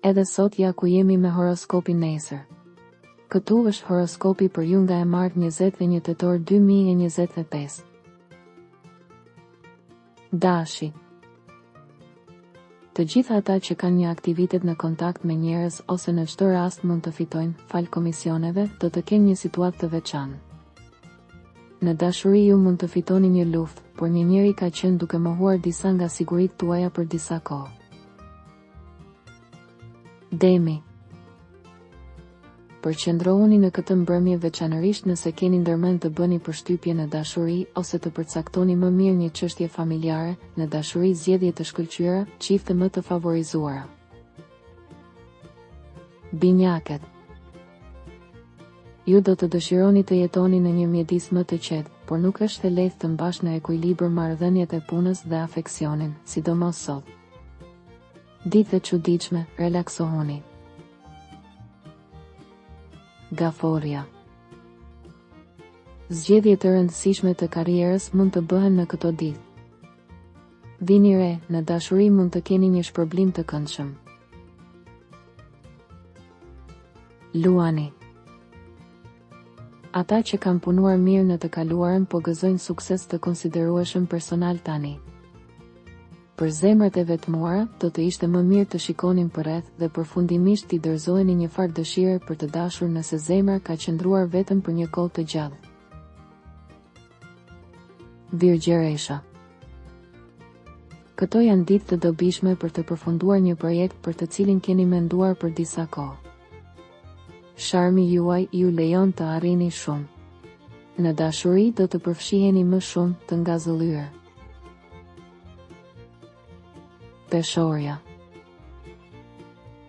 Edhe sot ja ku jemi me horoskopin nesër. Këtu është horoskopi për ju nga e martë 21 tetor 2025. Dashi. Të gjithë ata që kanë një aktivitet në kontakt me njerëz ose në çdo rast mund të fitojnë, falë komisioneve, do të kenë një situatë të veçantë. Në dashuri ju mund të fitoni një luftë, por një njeri ka qenë duke mohuar disa nga siguritë tuaja për disa kohë. Demi. Përqendrohuni në këtë mbrëmje veçanërisht nëse keni ndërmend të bëni përshtypje në dashuri ose të përcaktoni më mirë një çështje familjare, në dashuri zgjedhje të shkëlqyera, çifte më të favorizuara. Binjaket. Ju do të dëshironi të jetoni në një mjedis më të qetë, por nuk është e lehtë të mbash në ekuilibër marrëdhëniet e punës dhe afeksionin, sidomos sot. Ditë e çuditshme, relaksohuni. Gaforrja. Zgjedhje të rëndësishme të karrierës mund të bëhen në këto ditë. Vini re, në dashuri mund të keni një shpërblim të këndshëm. Luani. Ata që kanë punuar mirë në të kaluarën po gëzojnë sukses të konsiderueshëm personal tani. Për zemrat e vetmuara, do të ishte më mirë të shikonin përreth dhe përfundimisht t'i dorëzoheni një farë dëshire për të dashur nëse zemra ka qëndruar vetëm për një kohë të gjatë. Virgjëresha. Këto janë ditë të dobishme për të përfunduar një projekt për të cilin keni menduar për disa kohë. Sharmi juaj ju lejon të arrini shumë. Në dashuri do të përfshiheni më shumë të ngazëllyer. Peshorja.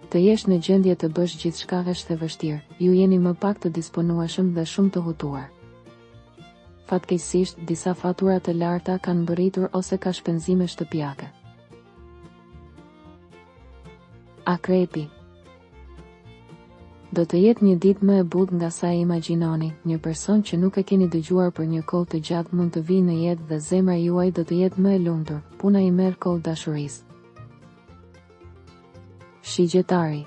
Të jesh në gjendje të bësh gjithçka është e vështirë, ju jeni më pak të disponueshëm dhe shumë të hutuar. Fatkeqësisht, disa fatura të larta kanë mbërritur ose ka shpenzime shtëpiake. Akrepi. Do të jetë një ditë më e butë nga sa e imagjinoni, një person që nuk e keni dëgjuar për një kohë të gjatë mund të vijë në jetë dhe zemra juaj do të jetë më e lumtur, puna i merr kohë dashurisë. Shigjetari.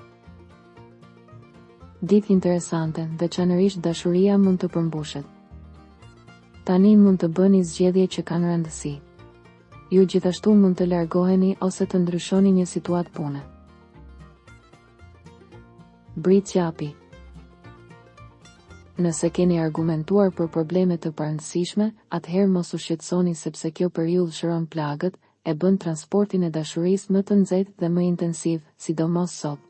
Ditë interesante, veçanërisht dashuria mund të përmbushet. Tani mund të bëni zgjedhje që kanë rëndësi. Ju gjithashtu mund të largoheni ose të ndryshoni një situatë pune. Bricjapi. Nëse keni argumentuar për probleme të parëndësishme, atëherë mos u shqetësoni sepse kjo periudhë shëron plagët, e bën transportin e dashurisë më të nxehtë dhe më intensiv, sidomos sot.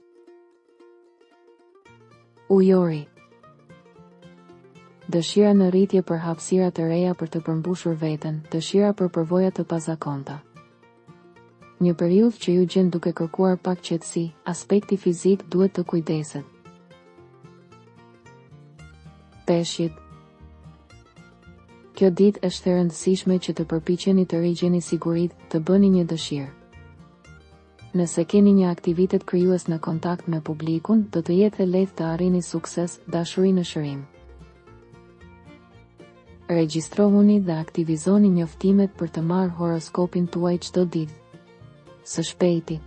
Ujori. Dëshira në rritje për hapësira të reja për të përmbushur veten, dëshira për përvoja të pazakonta. Një periudhë që ju gjen duke kërkuar pak qetësi, aspekti fizik duhet të kujdeset. Peshqit. Kjo ditë është e rëndësishme që të përpiqeni të rigjeni siguritë, të bëni një dëshirë. Nëse keni një aktivitet krijues në kontakt me publikun, do të jetë e lehtë të arrini sukses, dashuri në shërim. Regjistrohuni dhe aktivizoni njoftimet për të marrë horoskopin tuaj çdo ditë. Së shpejti.